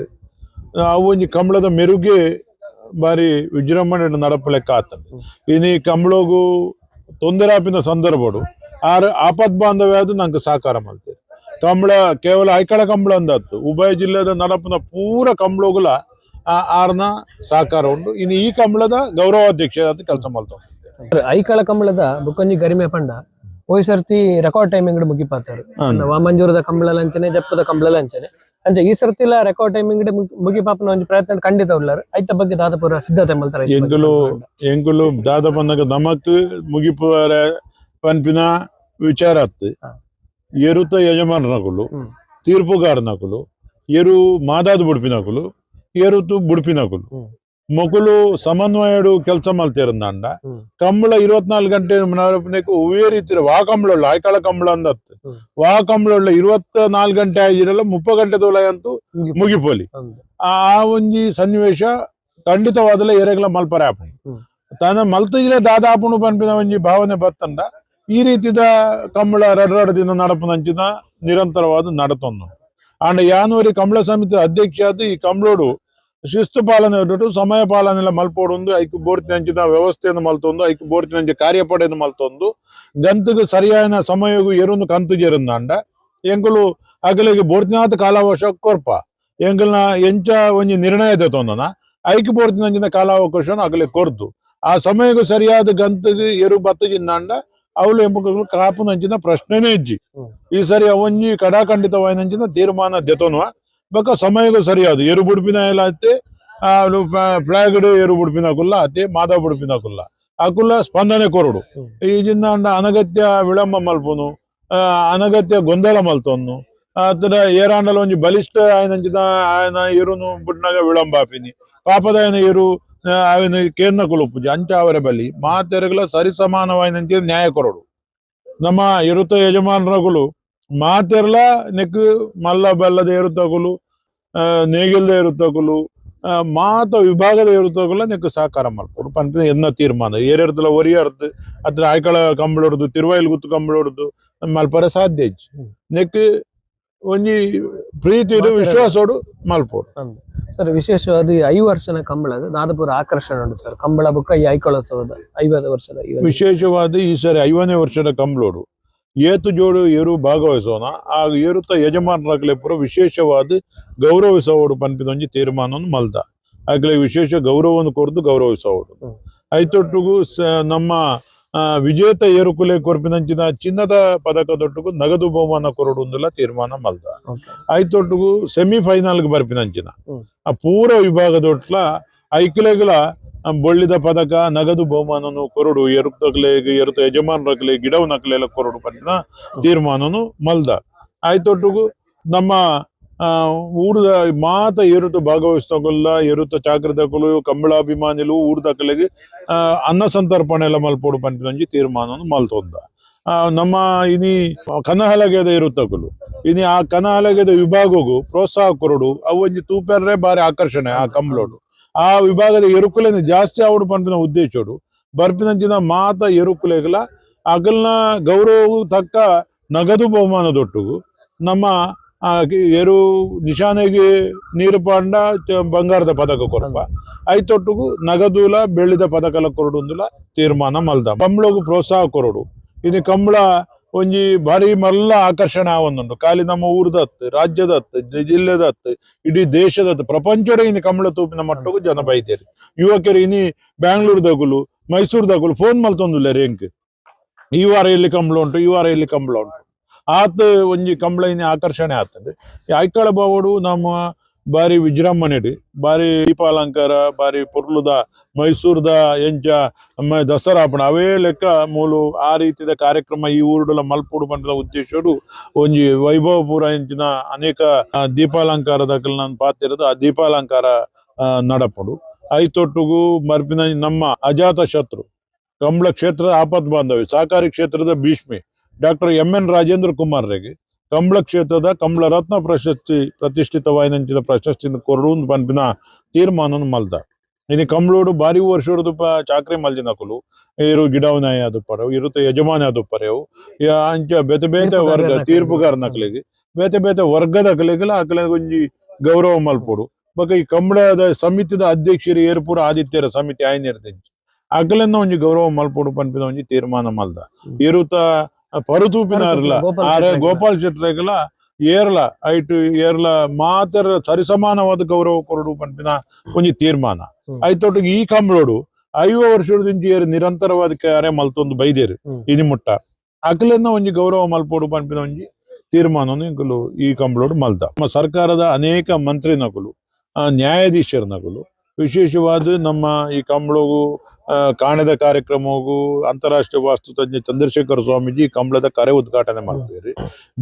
ಆ ಒಂಜಿ ಕಂಬಳದ ಮೆರುಗೆ ಬಾರಿ ವಿಜೃಂಭಣೆ ನಡಪಲೆಕ್ಕ ಆತಂದು ಇನಿ ಕಂಬಳಗು ತೊಂದರೆ ಆಪಿನ ಸಂದರ್ಭಡು ಆರ್ ಆಪತ್ ಬಾಂಧವ್ಯ ಅದು ನಂಗೆ ಸಹಕಾರ ಮಾಡ್ತೇವೆ. ಕಂಬಳ ಕೇವಲ ಐಕಳ ಕಂಬಳ ಅಂದತ್ತು ಉಭಯ ಜಿಲ್ಲೆದ ನಡಪನ ಪೂರ ಕಂಬಳಗುಲ ಆರ್ನ ಸಹಕಾರ ಉಂಟು. ಇನ್ನು ಈ ಕಂಬಳದ ಗೌರವಾಧ್ಯಕ್ಷ ಅಂತ ಕೆಲಸ ಮಾಡ್ತಾವೆ. ಐಕಳ ಕಂಬಳದ ಬುಕ್ಕೊಂಜಿ ಗರಿಮೆ ಪಂಡ ಹೋಯ್ ಸರ್ತಿ ರೆಕಾರ್ಡ್ ಟೈಮಿಂಗ್ ಮುಗಿಪಾತಾರು ವಾಮಂಜೂರದ ಕಂಬಳ ಲಂಚನೆ ಜಪ್ಪದ ಕಂಬಳ ಲಂಚನೆ ಅಂಚೆ ಈ ಸರ್ತಿಲ ರೆಕಾರ್ಡ್ ಟೈಮಿಂಗ್ ಮುಗಿಪಾಪನ ಒಂಜಿ ಪ್ರಯತ್ನ ಖಂಡಿತ ಉಳ್ಳಾರು ಐತ ಬಗ್ಗೆ ದಾದಪುರ ಸಿದ್ಧತೆ ಮಲ್ತಾರ. ಎಂಗುಲು ಎಂಗುಲು ದಾದ ಬಂದಾಗ ನಮಕ್ ಮುಗಿಪುವರ ಪನ್ಪಿನ ವಿಚಾರ ಆತ್ ಎರುತ ಯಜಮಾನನಕುಲು ತೀರ್ಪುಗಾರನಕುಲು ಎರು ಮಾದಾದ ಬುಡ್ಪಿನಕುಲು ಎರುತು ಬುಡ್ಪಿನಕುಲು ಮೊಕುಲು ಸಮನ್ವಯಡು ಕೆಲಸ ಮಲ್ತಿರಂದಾಂಡ ಕಂಬಳ 24 ಗಂಟೆ ಹೂವೇ ರೀತಿ ವಾ ಕಂಬಳ ಆಯ್ಕಳ ಕಂಬಳ ಅಂದತ್ತು ವಾ ಕಂಬಳ 24 ಗಂಟೆ ಆಗಿರಲ್ಲ 30 ಗಂಟೆ ತೋಲ ಅಂತೂ ಮುಗಿಪೋಲಿ ಆ ಒಂಜಿ ಸನ್ನಿವೇಶ ಖಂಡಿತವಾದಲ ಎರೆಗಳ ಮಲ್ಪರೆ ಆಪುಂಡು ತಾನ ಮಲ್ತಿದ್ರೆ ದಾದಾಪುಣು ಪನ್ಪಿನ ಒಂಜಿ ಭಾವನೆ ಬತ್ತಂಡ ಈ ರೀತಿದ ಕಂಬಳ ರಡ್ ದಿನ ನಡಪುನಂಚಿನ ನಿರಂತರವಾದ ನಡತೊಂದು. ಆಂಡ ಯಾನೂರಿ ಕಂಬಳ ಸಮಿತಿ ಅಧ್ಯಕ್ಷ ಆದ ಈ ಕಂಬಳೋಡು ಶಿಸ್ತು ಪಾಲನೆ ಹೊರಟು ಸಮಯ ಪಾಲನೆ ಎಲ್ಲ ಮಲ್ಪೋಡೊಂದು ಐಕು ಬೋರ್ತಿನಂಚಿನ ವ್ಯವಸ್ಥೆಯನ್ನು ಮಲ್ತೊಂದು ಐಕು ಬೋರ್ತಿನಂಚಿ ಕಾರ್ಯಪಡೆಯನ್ನು ಮಲ್ತೊಂದು ಗಂತకు ಸರಿಯಾದ ಸಮಯಗೂ ಎರುನು ಕಂತು ಜೇರುಂದಾಂಡ ಎಂಕುಲು ಅಗಲಿಗೆ ಬೋರ್ತಿನಾಥ ಕಾಲಾವಕಾಶ ಕೊರ್ಪ ಎಂಕಲ್ನ ಎಂಚ ಒಂಜಿ ನಿರ್ಣಯ ತೊಂದನ ಐಕು ಬೋರ್ತಿನಂಚಿನ ಕಾಲಾವಕಾಶನ ಅಗಲಿ ಕೊರ್ದು ಆ ಸಮಯಕ್ಕೂ ಸರಿಯಾದ ಗಂತಗೆ ಎರು ಬತ್ತಜಿಂದಾಂಡ ಅವಳು ಎಂಬ ಕಾಪುನಂಚಿನ ಪ್ರಶ್ನೆನೇ ಇಜ್ಜಿ. ಈ ಸರಿ ಅವೊಂಜಿ ಕಡಾಖಂಡಿತವಾಯಿನಂಚಿನ ತೀರ್ಮಾನ ದೆತೊನುವ ಬೊಕ ಸಮಯಕ್ಕೂ ಸರಿಯಾದ ಎರು ಬುಡ್ಪಿನ ಎಲ್ಲ ಅತ್ತೆ ಫ್ಲಾಗ್ಡ್ ಎರು ಬುಡ್ಪಿನ ಕುಲ್ಲ ಅತ್ತೆ ಮಾದ ಬುಡ್ಪಿನ ಕುಲ್ಲ ಆ ಕುಲ್ಲ ಸ್ಪಂದನೆ ಕೊರಡು ಈ ಜಿಂದಾಂಡ ಅನಗತ್ಯ ವಿಳಂಬ ಮಲ್ಪುನು ಅನಗತ್ಯ ಗೊಂದಲ ಮಲ್ತೊನ್ನು ಆತರ ಏರಾಂಡಲ ಒಂಜಿ ಬಲಿಷ್ಠ ಆಯನಂಚಿನ ಆಯನ ಎರುನು ಬುಡ್ನಾಗ ವಿಳಂಬ ಆಪಿನಿ ಪಾಪದ ಆಯನ ಎರು ಆಯನ ಕೇಂದ್ರ ಕುಲುಪುಜಿ ಅಂಚ ಅವರ ಬಲಿ ಮಾತೆರಗಲ ಸರಿಸಮಾನವಾಯಿನಂಚಿನ ನ್ಯಾಯ ಕೊರಡು. ನಮ್ಮ ಎರುತ ಯಜಮಾನರಗುಲು ಮಾತೆರ್ಲ ನೆಕ್ ಮಲ್ಲ ಬೆಲ್ಲದ ಎರುತಗುಲು ನೇಗಿಲ್ದ ಎರುತಗುಲು ಮಾತ ವಿಭಾಗದ ಎರುತಗುಲ ನೆಕ್ ಸಹಕಾರ ಮಲ್ಪೊಡು ಪನ್ಪಿನ ಎನ್ನ ತೀರ್ಮಾನ ಏರೆರ್ದಲ ಒರಿಯರ್ದು ಅತ್ರ ಆಯ್ಕಳ ಕಂಬಳೊಡ್ದು ತಿರುವೈಲ್ ಗುತ್ತು ಕಂಬಳೊಡ್ದು ಮಲ್ಪರೆ ಸಾಧ್ಯ ಇಜ್ಜಿ ನೆಕ್ ಒಂಜಿ ಪ್ರೀತಿ ವಿಶ್ವಾಸೋಡು ಮಲ್ಪೊಡು. ಸರ್ ವಿಶೇಷವಾದ ಈ 5 ವರ್ಷದ ಕಂಬಳ ದಾದಪುರ ಆಕರ್ಷಣೆ ಉಂಟು ಸರ್ ಕಂಬಳ ಬುಕ್ಕ ಈ ಐಕಳೋತ್ಸವದ 50 ವರ್ಷದ ವಿಶೇಷವಾದ ಈ ಸರಿ 50ನೇ ವರ್ಷದ ಕಂಬಳೋಡು ಏತು ಜೋಡು ಏರು ಭಾಗವಹಿಸೋಣ ಆ ಏರುತ್ತ ಯಜಮಾನರಾಗಲೇ ಪೂರ ವಿಶೇಷವಾದ ಗೌರವಿಸೋಡು ಪನ್ಪಿದೊಂಜಿ ತೀರ್ಮಾನವನ್ನು ಮಲ್ದ ಆಗಲೇ ವಿಶೇಷ ಗೌರವವನ್ನು ಕೊರ್ದು ಗೌರವಿಸೋಡು. ಐತೊಟ್ಟಿಗೂ ನಮ್ಮ ವಿಜೇತ ಏರುಕುಲೆ ಕೊರ್ಪಿನಂಚಿನ ಚಿನ್ನದ ಪದಕದೊಟ್ಟಿಗೂ ನಗದು ಬಹುಮಾನ ಕೊರಡು ಒಂದೆಲ್ಲ ತೀರ್ಮಾನ ಮಲ್ದ. ಐತೊಟ್ಟಿಗೂ ಸೆಮಿಫೈನಲ್ಗೆ ಬರ್ಪಿನಂಚಿನ ಆ ಪೂರ ವಿಭಾಗದೊಟ್ಲ ಐಕ್ಲೆಗಳ ಬೊಳ್ಳಿದ ಪದಕ ನಗದು ಬಹುಮಾನನು ಕೊರಡು ಎರುತಕ್ಲೆ ಎರುತ ಯಜಮಾನರಕ್ಲೆ ಗಿಡವು ನಕಲೆಲ್ಲ ಕೊರಡು ಪಂಪಿನ ತೀರ್ಮಾನನು ಮಲ್ದ. ಆಯ್ತೊಟ್ಟಿಗೂ ನಮ್ಮ ಊರದ ಮಾತ ಏರುತ ಭಾಗವಹಿಸ್ತಕಲ್ಲ ಎರುತ ಚಾಕ್ರದಕಲು ಕಂಬಳಾಭಿಮಾನಿಲು ಊರ್ದಕಲೆಗೆ ಅನ್ನ ಸಂತರ್ಪಣೆ ಎಲ್ಲ ಮಲ್ಪೋಡು ಪಂಪಿನೊಂಜಿ ತೀರ್ಮಾನವನ್ನು ಮಲ್ತೊಂದ. ನಮ್ಮ ಇನಿ ಕನಹಲಗೆದ ಎರುತಕಲು ಇನಿ ಆ ಕನಹಲಗೆದ ವಿಭಾಗಗೂ ಪ್ರೋತ್ಸಾಹ ಕೊರಡು ಅವು ಒಂಜಿ ತೂಪೆರ್ರೆ ಬಾರಿ ಆಕರ್ಷಣೆ ಆ ಕಂಬಳೋಡು ಆ ವಿಭಾಗದ ಎರುಕುಲೆನ ಜಾಸ್ತಿ ಆವಡು ಪಂಪಿನ ಉದ್ದೇಶೋಡು ಬರ್ಪಿನಂಚಿನ ಮಾತ ಎರುಕುಲೆಗಳ ಅಗಲ್ನ ಗೌರವವು ತಕ್ಕ ನಗದು ಬಹುಮಾನದೊಟ್ಟಿಗೂ ನಮ್ಮ ಎರು ನಿಶಾನೆಗೆ ನೀರು ಪಾಂಡ ಬಂಗಾರದ ಪದಕ ಕೊರಪ ಐತೊಟ್ಟಿಗೂ ನಗದೂಲ ಬೆಳ್ಳಿದ ಪದಕಲ ಕೊರಡುಂದುಲ ತೀರ್ಮಾನ ಮಲ್ದ. ಕಂಬಳಗೂ ಪ್ರೋತ್ಸಾಹ ಕೊರಡು ಇನ್ನು ಕಂಬಳ ಒಂಜಿ ಭಾರಿ ಮಲ್ಲ ಆಕರ್ಷಣೆ ಆವೊಂದುಂಡು. ಖಾಲಿ ನಮ್ಮ ಊರ್ದತ್ತು, ರಾಜ್ಯದತ್ತು, ಜಿಲ್ಲೆದತ್ತು, ಇಡೀ ದೇಶದತ್ತು, ಪ್ರಪಂಚದ ಇನಿ ಕಂಬಳ ತೂಪಿನ ಮಟ್ಟಕ್ಕೂ ಜನ ಬೈತೇರಿ. ಯುವಕರು ಇನಿ ಬ್ಯಾಂಗ್ಳೂರ್ದಗುಲು, ಮೈಸೂರ್ದಗುಲು ಫೋನ್ ಮಲ್ತೊಂದುಲ್ಲೇರು ಎಂಕ್, ಈ ವಾರ ಎಲ್ಲಿ ಕಂಬಳ ಉಂಟು, ಈ ವಾರ ಎಲ್ಲಿ ಕಂಬಳ ಉಂಟು. ಆತ ಒಂಜಿ ಕಂಬಳ ಇನಿ ಆಕರ್ಷಣೆ ಆತಂದೆ. ಈ ಐಕಳ ಬಾವಡು ನಮ್ಮ ಬಾರಿ ವಿಜೃಂಭಣೆಡ್, ಬಾರಿ ದೀಪಾಲಂಕಾರ, ಬಾರಿ ಪೊರ್ಲುದ ಮೈಸೂರ್ದ ಎಂಚ ನಮ್ಮ ದಸರಾ ಆಪುಂಡು ಅವೇ ಲೆಕ್ಕ ಮೂಲು ಆ ರೀತಿದ ಕಾರ್ಯಕ್ರಮ ಈ ಊರುಡುಲ ಮಲ್ಪುಡು ಪನ್ಪಿನ ಉದ್ದೇಶಡು ಒಂಜಿ ವೈಭವಪುರ ಎಂಚಿನ ಅನೇಕ ದೀಪಾಲಂಕಾರದಕಲ್ನ ಪಾತಿರದ ಆ ದೀಪಾಲಂಕಾರ ನಡಪುಂಡು. ಐತೊಟ್ಟುಗು ಮರ್ಪಿನ ನಮ್ಮ ಅಜಾತ ಶತ್ರು ಕಂಬಳ ಕ್ಷೇತ್ರದ ಆಪತ್ ಬಾಂಧವ್ಯ ಸಹಕಾರಿ ಕ್ಷೇತ್ರದ ಭೀಷ್ಮೆ ಡಾಕ್ಟರ್ ಎಂ.ಎನ್. ರಾಜೇಂದ್ರ ಕುಮಾರ್ ರೆಗ್ ಕಂಬಳ ಕ್ಷೇತ್ರದ ಕಂಬಳ ರತ್ನ ಪ್ರಶಸ್ತಿ ಪ್ರತಿಷ್ಠಿತವಾಯಿನಂಚಿನ ಪ್ರಶಸ್ತಿನ ಕೊರಡು ಪನ್ಪಿನ ತೀರ್ಮಾನನು ಮಲ್ದ. ಇನಿ ಕಂಬಳೋಡು ಬಾರಿ ವರ್ಷದ ಚಾಕ್ರಿ ಮಲ್ದಿನಕುಲು ಇರು ಗಿಡವನಾಯ ಅದು ಇರುತ್ತ ಯಜಮಾನ ಅದು ಅಂಚ ಬೇತೆ ಬೇತೆ ವರ್ಗ ತೀರ್ಪುಗಾರನಕಲಿಗೆ ಬೇತೆ ಬೇತೆ ವರ್ಗದ ಅಕಲೆ ಒಂಜಿ ಗೌರವ ಮಲ್ಪೊಡು. ಬೊಕ ಈ ಕಂಬಳದ ಸಮಿತಿದ ಅಧ್ಯಕ್ಷರು ಏರ್ಪೂರ ಆದಿತ್ಯರ ಸಮಿತಿ ಆಯ್ನಿರ್ತಂಚಿ ಅಕಲೆನ್ನ ಒಂಜಿ ಗೌರವ ಮಲ್ಪೊಡು ಪನ್ಪಿನ ಒಂಜಿ ತೀರ್ಮಾನ ಮಲ್ದ. ಇರುತ್ತ ಪರುತೂಪಿನಾರ್ಲ ಆರೆ ಗೋಪಾಲ್ ಶೆಟ್ಟರೆಗಲ ಏರ್ಲ ಐಟು ಏರ್ಲ ಮಾತ್ರ ಸರಿಸಮಾನವಾದ ಗೌರವ ಕೊರಡು ಪನ್ಪಿನ ಒಂಜಿ ತೀರ್ಮಾನ. ಐತೊಟ್ಟಿಗೆ ಈ ಕಂಬಳೋಡು 50 ವರ್ಷದಿಂಚಿ ಏರು ನಿರಂತರವಾದ ಕಾರ್ಯ ಮಲ್ತೊಂದು ಬೈದೇರು ಇನಿ ಮುಟ್ಟ ಅಕಲೆನ್ನ ಒಂಜಿ ಗೌರವ ಮಲ್ಪೊಡು ಪನ್ಪಿನ ಒಂಜಿ ತೀರ್ಮಾನವನ್ನು ಇಂಕುಲು ಈ ಕಂಬಳೋಡು ಮಲ್ದ. ನಮ್ಮ ಸರ್ಕಾರದ ಅನೇಕ ಮಂತ್ರಿನಕುಲು, ನ್ಯಾಯಾಧೀಶರನಕುಲು, ವಿಶೇಷವಾದ ನಮ್ಮ ಈ ಕಂಬಳಗು ಕಾಣದ ಕಾರ್ಯಕ್ರಮಗೂ ಅಂತಾರಾಷ್ಟ್ರೀಯ ವಾಸ್ತು ತಜ್ಞ ಚಂದ್ರಶೇಖರ ಸ್ವಾಮೀಜಿ ಕಂಬಳದ ಕಾರ್ಯ ಉದ್ಘಾಟನೆ ಮಾಡ್ತೀರಿ.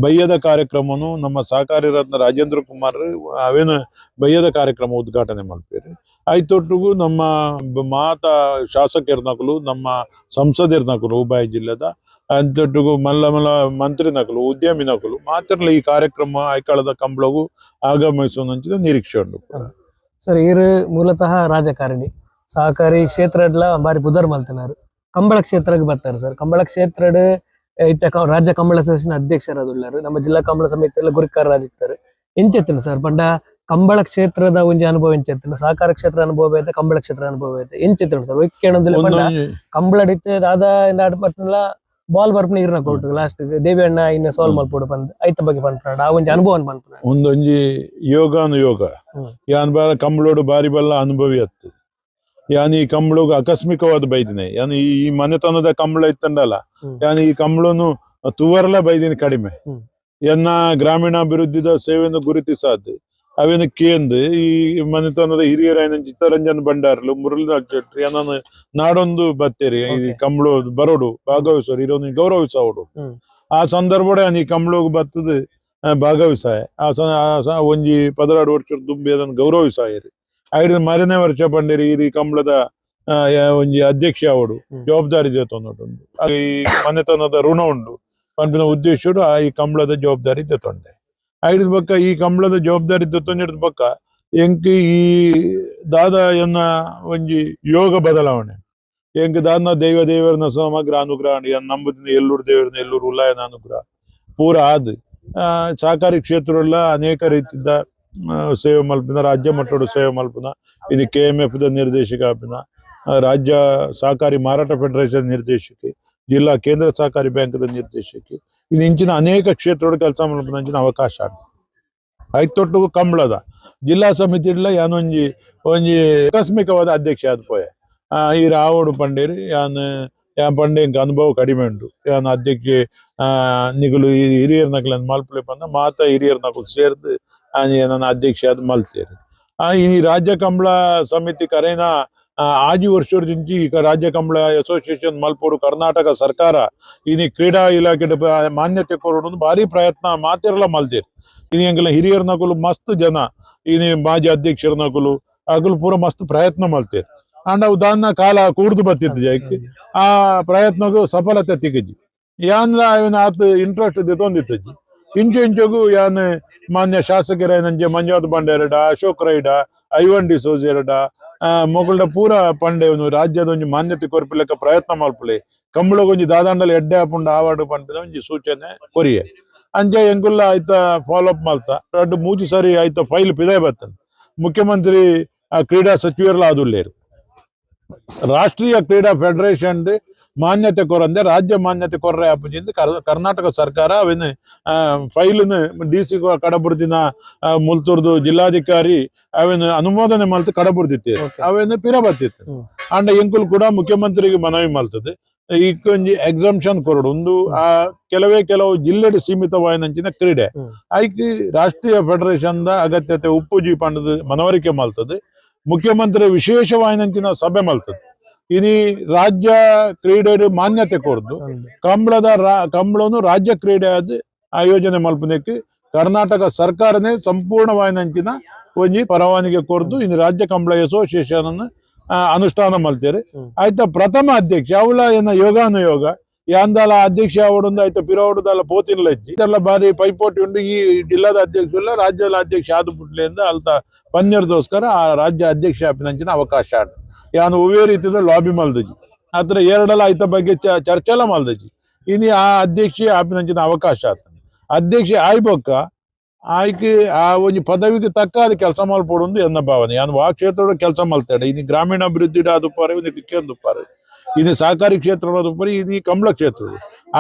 ಬಯ್ಯದ ಕಾರ್ಯಕ್ರಮನು ನಮ್ಮ ಸಹಕಾರಿ ರತ್ನ ರಾಜೇಂದ್ರ ಕುಮಾರ್ ಅವೇನು ಬಯ್ಯದ ಕಾರ್ಯಕ್ರಮ ಉದ್ಘಾಟನೆ ಮಾಡ್ತೀರಿ. ಐತೊಟ್ಟಿಗೂ ನಮ್ಮ ಮಾತಾ ಶಾಸಕರ್ನಕಲು, ನಮ್ಮ ಸಂಸದರ್ನಕಲು, ಉಭಯ ಜಿಲ್ಲೆದ ಅಂತೊಟ್ಟಿಗೂ ಮಲ್ಲ ಮಲ್ಲ ಮಂತ್ರಿನಕಲು, ಉದ್ಯಮಿನಕಲು ಮಾತ್ರಲ್ಲ ಈ ಕಾರ್ಯಕ್ರಮ ಐಕಾಳದ ಕಂಬಳಗೂ ಆಗಮಿಸುವಂಚಿದ ನಿರೀಕ್ಷೆ ಉಂಟು. ಸರ್, ಈರು ಮೂಲತಃ ರಾಜಕಾರಣಿ, ಸಹಕಾರಿ ಕ್ಷೇತ್ರಡ್ಲ ಬಾರಿ ಪುದರ್ ಮಲ್ತನಾರು, ಕಂಬಳ ಕ್ಷೇತ್ರಕ್ಕೆ ಬರ್ತಾರೆ ಸರ್. ಕಂಬಳ ಕ್ಷೇತ್ರಡ್ ಇತ್ತ ರಾಜ್ಯ ಕಂಬಳ ಸಮಿತಿನ ಅಧ್ಯಕ್ಷರಾದುಳ್ಳಾರು, ನಮ್ಮ ಜಿಲ್ಲಾ ಕಂಬಳ ಸಮಿತಿಯಲ್ಲಿ ಗುರುಕಾರರಾಗಿರ್ತಾರೆ. ಎಂಚೆತ್ತನ ಸರ್ ಪಂಡ ಕಂಬಳ ಕ್ಷೇತ್ರದ ಒಂಜಿ ಅನುಭವ ಎಂಚೆತ್ತನ, ಸಹಕಾರ ಕ್ಷೇತ್ರ ಅನುಭವ ಐತೆ, ಕಂಬಳ ಕ್ಷೇತ್ರ ಅನುಭವ ಐತೆ, ಎಂಚೆತ್ತನ ಸರ್? ಒಕ್ಕೇಣಂದಿಲ್ಲ ಪಂಡ ಕಂಬಳ ಡಿತ್ತೆ ದಾದಾ ಪತ್ತಲ ಬಾಲ್ ಬರ್ಪುನ ಇರ್ನ ಕೊಟ್ಟು ಲಾಸ್ಟ್ ದೇವಿ ಅಣ್ಣ ಇನ್ನ ಸಾಲ್ವ್ ಮಲ್ಪೊಡು ಪಂದ್ ಐತ ಬಗ್ಗೆ ಪನ್ಪುನಾಡ ಆ ಒಂಜಿ ಅನುಭವ ಪನ್ಪುನಾಡ. ಒಂದೊಂಜಿ ಯೋಗಾನುಯೋಗ ಯಾನ್ ಬಾರ ಕಂಬಳೋಡು ಬಾರಿ ಬಲ್ಲ ಅನುಭವಿ ಅತ್ತು. ಯಾನ್ ಈ ಕಂಬಳಗ್ ಆಕಸ್ಮಿಕವಾದ ಬೈದಿನಿ. ಯಾನ್ ಈ ಮನೆತನದ ಕಂಬಳ ಇತ್ತಂಡಲ್ಲ, ಯಾನ್ ಈ ಕಂಬಳನು ತುವರ್ಲ ಬೈದಿನಿ ಕಡಿಮೆ. ಎನ್ನ ಗ್ರಾಮೀಣಾಭಿವೃದ್ಧಿದ ಸೇವೆಯನ್ನು ಗುರುತಿಸಾದ್ ಅವೇನು ಕೇಂದ್ ಈ ಮನೆತನದ ಹಿರಿಯರಾಯನ ಚಿತ್ತರಂಜನ್ ಭಂಡಾರ್ಲು, ಮುರಳೀಧರ್ ಶೆಟ್ಟಿ ಏನನ್ನು ನಾಡೊಂದು ಬತ್ತೇರಿ ಈ ಕಂಬಳು ಬರೋಡು ಭಾಗವಹಿಸೋರು ಇರೋನು ಗೌರವಿಸೋಡು. ಆ ಸಂದರ್ಭಡೆ ಈ ಕಂಬಳಗ್ ಬತ್ತದ ಭಾಗವಹಿಸಾಯ ಆ ಒಂಜಿ 16 ವರ್ಷ ದುಂಬಿ ಅದನ್ನು ಗೌರವಿಸಾಯರಿ. ಐದು ಮರನೇ ವರ್ಷ ಪಂಡೇರಿ ಈ ಕಂಬಳದ ಒಂಜಿ ಅಧ್ಯಕ್ಷ ಅವಡು ಜವಾಬ್ದಾರಿ ದೇತೊಂದು ಈ ಮನೆತನದ ಋಣ ಉಂಡು ಪನ್ಪಿನ ಉದ್ದೇಶಡು ಆ ಈ ಕಂಬಳದ ಜವಾಬ್ದಾರಿ ದೇತೊಂಡೆ. ಐದು ಬಕ್ಕ ಈ ಕಂಬಳದ ಜವಾಬ್ದಾರಿ ದೊತ್ತೊಂದಿಡ್ದ ಬಕ್ಕ ಎಂಕ್ ಈ ದಾದ ಎನ್ನ ಒಂಜಿ ಯೋಗ ಬದಲಾವಣೆ ಎಂಕ್ ದಾದನ ದೈವ ದೇವರನ ಸಮಗ್ರ ಅನುಗ್ರಹ ನಂಬುದಿನ ಎಲ್ಲೂರು ದೇವರನ ಎಲ್ಲೂರು ಉಲ್ಲಾಯನ ಅನುಗ್ರಹ ಪೂರ ಆದ್ ಸಹಕಾರಿ ಕ್ಷೇತ್ರಲ್ಲ ಅನೇಕ ರೀತಿಯ ಸೇವೆ ಮಲ್ಪಿನ, ರಾಜ್ಯ ಮಟ್ಟದ ಸೇವೆ ಮಲ್ಪಿನ, ಇದು KMF the ನಿರ್ದೇಶಕ ಆಪಿನ, ರಾಜ್ಯ ಸಹಕಾರಿ ಮಾರಾಟ ಫೆಡರೇಷನ್ ನಿರ್ದೇಶಕಿ, ಜಿಲ್ಲಾ ಕೇಂದ್ರ ಸಹಕಾರಿ ಬ್ಯಾಂಕ್ದ ನಿರ್ದೇಶಕಿ, ಇದು ಇಂಚಿನ ಅನೇಕ ಕ್ಷೇತ್ರಗಳು ಕೆಲಸ ಮಲ್ಪಿನ ಅಂಚಿನ ಅವಕಾಶ ಐತೊಟ್ಟು ಕಂಬಳದ ಜಿಲ್ಲಾ ಸಮಿತಿ ಇಡ್ಲ ಯಾನೊಂಜಿ ಒಂಜಿ ಆಕಸ್ಮಿಕವಾದ ಅಧ್ಯಕ್ಷ ಆದ್ ಪೋಯೆ. ಈ ರಾವಡು ಪಂಡೇರಿ ಯಾನ್ ಯಾನ್ ಪಂಡೆ ಇಂಕ್ ಅನುಭವ ಕಡಿಮೆ ಉಂಟು. ಯಾನ್ ಅಧ್ಯಕ್ಷೆ ನಿಗುಲು ಈ ಹಿರಿಯರ್ ನಕಲನ್ ಮಲ್ಪಲೆ ಪಂಡ ಮಾತ ಹಿರಿಯರ್ ನಕಲು ಸೇರ್ದು ನನ್ನ ಅಧ್ಯಕ್ಷ ಆದ್ ಮಲ್ತೇರಿ. ಈ ರಾಜ್ಯ ಕಂಬಳ ಸಮಿತಿ ಕರೆನ ಆಜಿ ವರ್ಷದಿಂಚಿ ರಾಜ್ಯ ಕಂಬಳ ಅಸೋಸಿಯೇಷನ್ ಮಲ್ಪೋಡು ಕರ್ನಾಟಕ ಸರ್ಕಾರ ಇನಿ ಕ್ರೀಡಾ ಇಲಾಖೆ ಮಾನ್ಯತೆ ಕೊರಡು ಭಾರಿ ಪ್ರಯತ್ನ ಮಾತಿರಲ್ಲ ಮಲ್ತೇರಿ. ಇನಿ ಎಂಕಲ ಹಿರಿಯರ್ ನಕಲು ಮಸ್ತ್ ಜನ ಇನಿ ಮಾಜಿ ಅಧ್ಯಕ್ಷರ ನಕಲು ಅಗಲು ಪೂರ ಮಸ್ತ್ ಪ್ರಯತ್ನ ಮಲ್ತೇರಿ. ಅಂಡ ಉದಾಹರಣೆ ಕಾಲ ಕೂಡ್ದು ಬತ್ತಿತ್ತು ಜೈಕ್ ಆ ಪ್ರಯತ್ನಗೂ ಸಫಲತೆ ತಿಕ್ಕಜಿ. ಯಾನ್ಲ ಇವನ ಆತ ಇಂಟ್ರೆಸ್ಟ್ ದೆತೊಂದಿತ್ತಜಿ. ಇಂಚು ಇಂಚುಗು ಯಾನ್ ಮಾನ್ಯ ಶಾಸಕರಾಯನಂಚೆ ಮಂಜುನಾಥ್ ಭಂಡಾರಡ, ಅಶೋಕ್ ರೈಡ, ಐವನ್ ಡಿಸೋಜೆರಡ ಮೊಗಲ್ಡ ಪೂರ ಪಂಡೆವನು ರಾಜ್ಯದ ಒಂಜಿ ಮಾನ್ಯತೆ ಕೊರ್ಪಿಲೆಕ್ಕ ಪ್ರಯತ್ನ ಮಲ್ಪುಲೆ ಕಂಬಳಗೊಂಜಿ ದಾದಾಂಡಲ ಎಡ್ಡೆ ಆಪುಂಡು ಆವಾಡು ಪನ್ಪಿನ ಒಂಜಿ ಸೂಚನೆ ಕೊರಿಯೆ. ಅಂಚೆ ಎಂಕುಲ್ಲ ಆಯ್ತ ಫಾಲೋ ಅಪ್ ಮಲ್ತ ರಡ್ಡು ಮೂಜಿ ಸರಿ ಆಯ್ತ ಫೈಲ್ ಪಿದಾಯ್ ಬತ್ತನ್. ಮುಖ್ಯಮಂತ್ರಿ ಕ್ರೀಡಾ ಸಚಿವರ್ಲ ಆದುಲ್ಲೇರು. ರಾಷ್ಟ್ರೀಯ ಕ್ರೀಡಾ ಫೆಡರೇಷನ್ ಮಾನ್ಯತೆ ಕೊರಂದೆ ರಾಜ್ಯ ಮಾನ್ಯತೆ ಕೊರ್ರೆ ಆಪುಜಿಂದ ಕರ್ನಾಟಕ ಸರ್ಕಾರ ಅವಿನ ಫೈಲ್ನ ಡಿ ಸಿ ಕಡಬುರ್ದಿನ ಮುಲ್ತೂರ್ದು ಜಿಲ್ಲಾಧಿಕಾರಿ ಅವಿನ ಅನುಮೋದನೆ ಮಲ್ತು ಕಡಬುರ್ದಿತ್ತು, ಅವೇನು ಪಿರ ಬತ್ತಿತ್ತು. ಅಂಡ ಎಂಕುಲು ಕೂಡ ಮುಖ್ಯಮಂತ್ರಿಗೆ ಮನವಿ ಮಲ್ತದೆ ಈ ಎಕ್ಸಾಮ್ಷನ್ ಕೊರಡು ಒಂದು ಆ ಕೆಲವೇ ಕೆಲವು ಜಿಲ್ಲೆಡ್ ಸೀಮಿತವಾಯಿನಂಚಿನ ಕ್ರೀಡೆ ಐಕ್ ರಾಷ್ಟ್ರೀಯ ಫೆಡರೇಷನ್ the ಅಗತ್ಯತೆ ಉಪ್ಪುಜಿ ಪಂಡದ ಮನವರಿಕೆ ಮಲ್ತದೆ. ಮುಖ್ಯಮಂತ್ರಿ ವಿಶೇಷವಾಯಿನಂಚಿನ ಸಭೆ ಮಲ್ತದೆ. ಇನಿ ರಾಜ್ಯ ಕ್ರೀಡೆ ಮಾನ್ಯತೆ ಕೊರ್ದು ಕಂಬಳದ ಕಂಬಳನು ರಾಜ್ಯ ಕ್ರೀಡೆ ಆದ್ ಆಯೋಜನೆ ಮಲ್ಪುನೆಕ್ ಕರ್ನಾಟಕ ಸರ್ಕಾರನೇ ಸಂಪೂರ್ಣವಾಯಿನಂಚಿನ ಒಂಜಿ ಪರವಾನಿಗೆ ಕೊರ್ದು ಇನ್ನು ರಾಜ್ಯ ಕಂಬಳ ಅಸೋಸಿಯೇಷನ್ ಅನುಷ್ಠಾನ ಮಲ್ತೇರು. ಆಯ್ತ ಪ್ರಥಮ ಅಧ್ಯಕ್ಷ ಅವಳ ಏನ ಯೋಗಾನುಯೋಗ ಯಾಂದಾಲ ಅಧ್ಯಕ್ಷ ಅವಡೊಂದು ಆಯ್ತ ಪಿರೋಡುದಲ್ಲ ಪೋತಿನ್ಲ ಇಜ್ಜಿ ಇದೆಲ್ಲ ಬಾರಿ ಪೈಪೋಟಿ ಉಂಡು. ಈ ಜಿಲ್ಲಾದ ಅಧ್ಯಕ್ಷ ಇಲ್ಲ ರಾಜ್ಯದ ಅಧ್ಯಕ್ಷ ಆದ ಪುಟ್ಲೆಯಿಂದ ಅಲ್ತ ಪನ್ಯರ್ದೋಸ್ಕರ ಆ ರಾಜ್ಯ ಅಧ್ಯಕ್ಷ ಆಪಿನಂಚಿನ ಅವಕಾಶ ಆಡ್ ಯಾನು ಒವ್ವೇ ರೀತಿದ ಲಾಬಿ ಮಲ್ದಜಿ ಆತರ ಎರಡಲ್ಲ ಆಯ್ತ ಬಗ್ಗೆ ಚರ್ಚೆಲ್ಲ ಮಲ್ದಜಿ. ಇನಿ ಆ ಅಧ್ಯಕ್ಷ ಆಪಿನಂಚಿನ ಅವಕಾಶ ಆತ ಅಧ್ಯಕ್ಷ ಆಯ್ಬೊಕ್ಕ ಆಯ್ಕೆ ಆ ಒಂಜಿ ಪದವಿಗೆ ತಕ್ಕ ಅದು ಕೆಲಸ ಮಲ್ಪೊಡೊಂದು ಎನ್ನ ಭಾವನೆ. ಯಾನು ಆ ಕ್ಷೇತ್ರದ ಕೆಲಸ ಮಲ್ತಾಡೆ ಇನಿ ಗ್ರಾಮೀಣ ಅಭಿವೃದ್ಧಿ ಆದುಪ್ಪಾರೆ ಇನಿ ಕಿಕ್ಕೆಂದುಪ್ಪಾರೆ ಇನಿ ಸಹಕಾರಿ ಕ್ಷೇತ್ರ ಆದುಪ್ಪಾರೆ ಇನಿ ಕಂಬಳ ಕ್ಷೇತ್ರ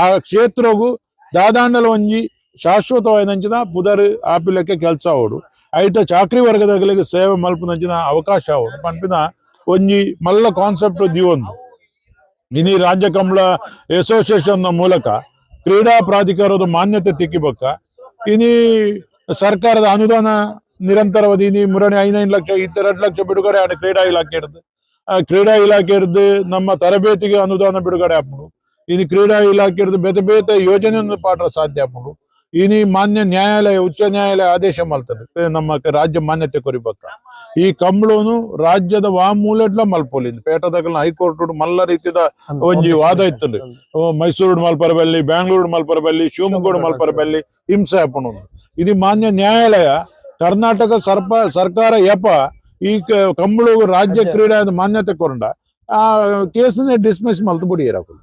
ಆ ಕ್ಷೇತ್ರಗು ದಾದಾಂಡಲ ಒಂಜಿ ಶಾಶ್ವತವಾಯಿನಂಚಿನ ಪುದರ್ ಆಪಿಲಕ್ಕೆ ಕೆಲಸ ಅವಡು ಐಟ ಚಾಕ್ರಿ ವರ್ಗದಗಳಿಗೆ ಸೇವೆ ಮಲ್ಪುನಂಚಿನ ಅವಕಾಶ ಅವಡು ಪನ್ಪಿನ ಒಂಜಿ ಮಲ್ಲ ಕಾನ್ಸೆಪ್ಟ್ ದಿವೊಂದು ಇನಿ ರಾಜ್ಯ ಕಂಬಳ ಅಸೋಸಿಯೇಷನ್ ಮೂಲಕ ಕ್ರೀಡಾ ಪ್ರಾಧಿಕಾರದ ಮಾನ್ಯತೆ ತಿಕ್ಕಿಬಕ್ಕ ಇನಿ ಸರ್ಕಾರದ ಅನುದಾನ ನಿರಂತರವಾದ ಇನಿ ಮುರಣಿ 5 ಲಕ್ಷ 2 ಲಕ್ಷ ಬಿಡುಗಡೆ ಆಡ ಕ್ರೀಡಾ ಇಲಾಖೆ ಇರ್ತದೆ. ಆ ಕ್ರೀಡಾ ಇಲಾಖೆ ಇರ್ದು ನಮ್ಮ ತರಬೇತಿಗೆ ಅನುದಾನ ಬಿಡುಗಡೆ ಆಪುಂಡು. ಇನಿ ಕ್ರೀಡಾ ಇಲಾಖೆ ಇರ್ದು ಬೇತೆ ಬೇತೆ ಯೋಜನೆಯನ್ನು ಪಾಠ ಸಾಧ್ಯ ಆಪುಂಡು. ಇನಿ ಮಾನ್ಯ ನ್ಯಾಯಾಲಯ ಉಚ್ಚ ನ್ಯಾಯಾಲಯ ಆದೇಶ ಮಲ್ತದೆ ನಮ್ಮ ರಾಜ್ಯ ಮಾನ್ಯತೆ ಕೊರಿಬಕ್ಕ. ಈ ಕಂಬಳನು ರಾಜ್ಯದ ವಾಮೂಲೆಡ್ಲ ಮಲ್ಪೊಲಿ ಪೇಟದಗಲ್ನ ಹೈಕೋರ್ಟ್ ಮಲ್ಲ ರೀತಿದ ಒಂಜಿ ವಾದ ಇತ್ತಂಡು. ಮೈಸೂರು ಮಲ್ಪರಬಲ್ಲಿ, ಬ್ಯಾಂಗ್ಳೂರು ಮಲ್ಪರಬಲ್ಲಿ, ಶಿವಮೊಗ್ಗ ಮಲ್ಪರಬಲ್ಲಿ ಹಿಂಸೆ ಆಪುಂಡು. ಇದು ಮಾನ್ಯ ನ್ಯಾಯಾಲಯ ಕರ್ನಾಟಕ ಸರ್ಕಾರ ಯಪ ಈ ಕಂಬಳು ರಾಜ್ಯ ಕ್ರೀಡಾ ಮಾನ್ಯತೆ ಕೊರಂಡ ಆ ಕೇಸನ್ನೇ ಡಿಸ್ಮಿಸ್ ಮಲ್ತು ಬುಡಿಯರಕು